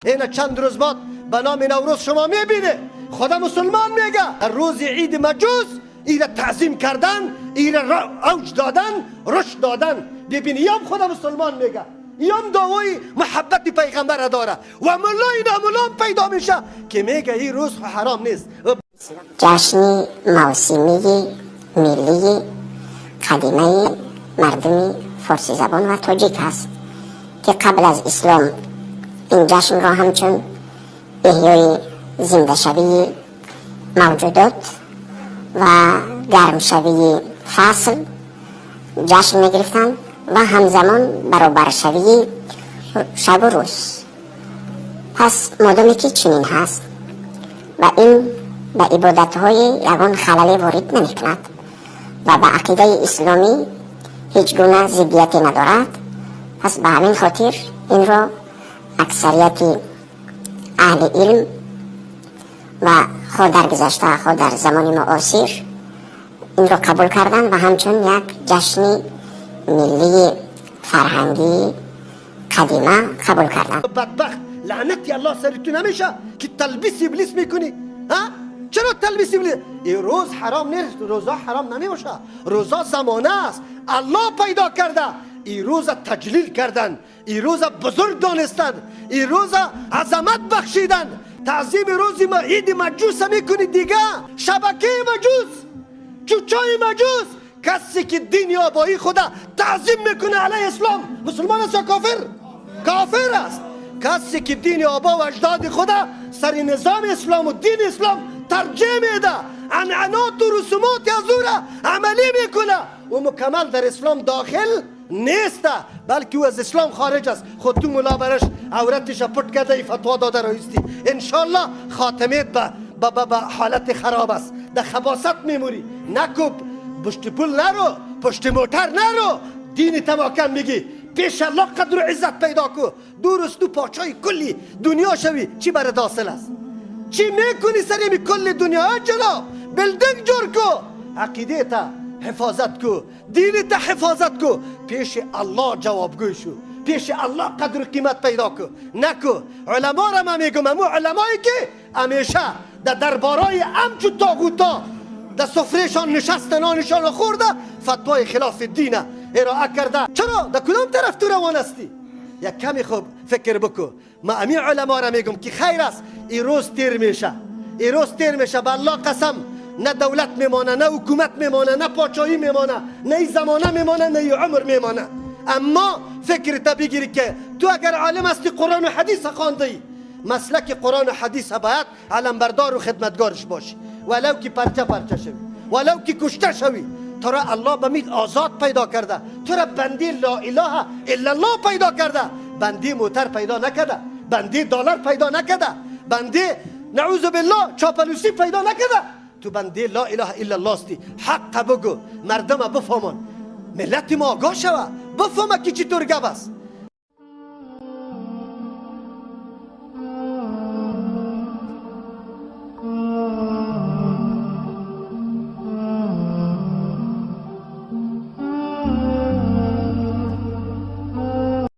اینا چند روز بعد به نام نوروز شما میبینه، خدا مسلمان میگه روز عید مجوس ایره تعظیم کردن، ایره اوج دادن، رشد دادن. ببینی یم خدا مسلمان میگه، یم دعوای محبت پیغمبر داره و ملای ناملام پیدا میشه که میگه این روز حرام نیست. جشن موسمی ملی قدیمه مردم فارسی زبان و تاجیک هست که قبل از اسلام این جشن را همچون احیای زنده شوی موجودات و گرم شوی فصل جشن میگرفتند و همزمان برابر شوی شب و روز. پس مادامی که چنین هست و این به عبادتهای یگان خلل وارد نمی کند و به عقیده اسلامی هیچ گونه ضدیتی ندارد، پس به همین خاطر این را اکثریت اهل علم و خود در گذشته خود در زمان معاصر این را قبول کردن و همچون یک جشن ملی فرهنگی قدیمه قبول کردن. بدبخت، لعنتی الله سر تو نمیشه که تلبیس ابلیس میکنی. ها، چرا تلبیس ابلیس؟ این روز حرام نیست، روزا حرام نمیشه، روزا زمانه است، الله پیدا کرده. این روز تجلیل کردن، این روز بزرگ دانستن، این روز عظمت بخشیدن. تعظیم روز ما عید مجوس میکنی دیگه، شبکه مجوس، چوچای مجوس. کسی که دین آبایی خدا تعظیم میکنه علیه اسلام، مسلمان است یا کافر؟ کافر است. کسی که دین آبا و اجداد خدا سر نظام اسلام و دین اسلام ترجیح میده، عنعنات و رسومات از او را عملی میکنه و مکمل در اسلام داخل نیست، بلکه او از اسلام خارج است. خود تو ملا برش عورتش پټ کرده، ای فتوا داده رایستی. انشالله خاتمه به حالت خراب است، در خباست میموری. نکوب پشت پول نرو، پشت موتر نرو، دین تماکن میگی پیش الله قدر و عزت پیدا کو. دور تو پاچای کلی دنیا شوی، چی برات حاصل است؟ چی میکنی سری می کل دنیا؟ جناب building جور کو، عقیده تا حفاظت کو، دین تا حفاظت کو، پیش الله جوابگوی شو، پیش الله قدر و قیمت پیدا کو. نکو علما را من میگم، امو علمایی که همیشه در دربارای امچو طاغوتا در سفرهشان نشسته، نانشان خورده، فتوای خلاف دینه ارائه کرده. چرا؟ در کدام طرف تو روان هستی؟ یک کمی خوب فکر بکو. ما امی علما را میگم که خیر است، این روز تیر میشه، این روز تیر میشه. به الله قسم، نه دولت میمانه، نه حکومت میمانه، نه پاچایی میمانه، نه ای زمانه میمانه، نه ای عمر میمانه. اما فکر تا بگیری که تو اگر عالم هستی، قرآن و حدیث خواندی، مسلک قرآن و حدیث باید علمبردار و خدمتگارش باشی، ولو که پرچه پرچه شوی، ولو که کشته شوی. تو را الله به مید آزاد پیدا کرده، تو را بندی لا اله الا الله پیدا کرده، بندی موتر پیدا نکرده، بندی دلار پیدا نکرده، بندی نعوذ بالله چاپلوسی پیدا نکرده. تو بندی لا اله الا الله استی. حق بگو، مردم بفهمن، ملت ما آگاه شوه، بفهمه که چطور گپ است.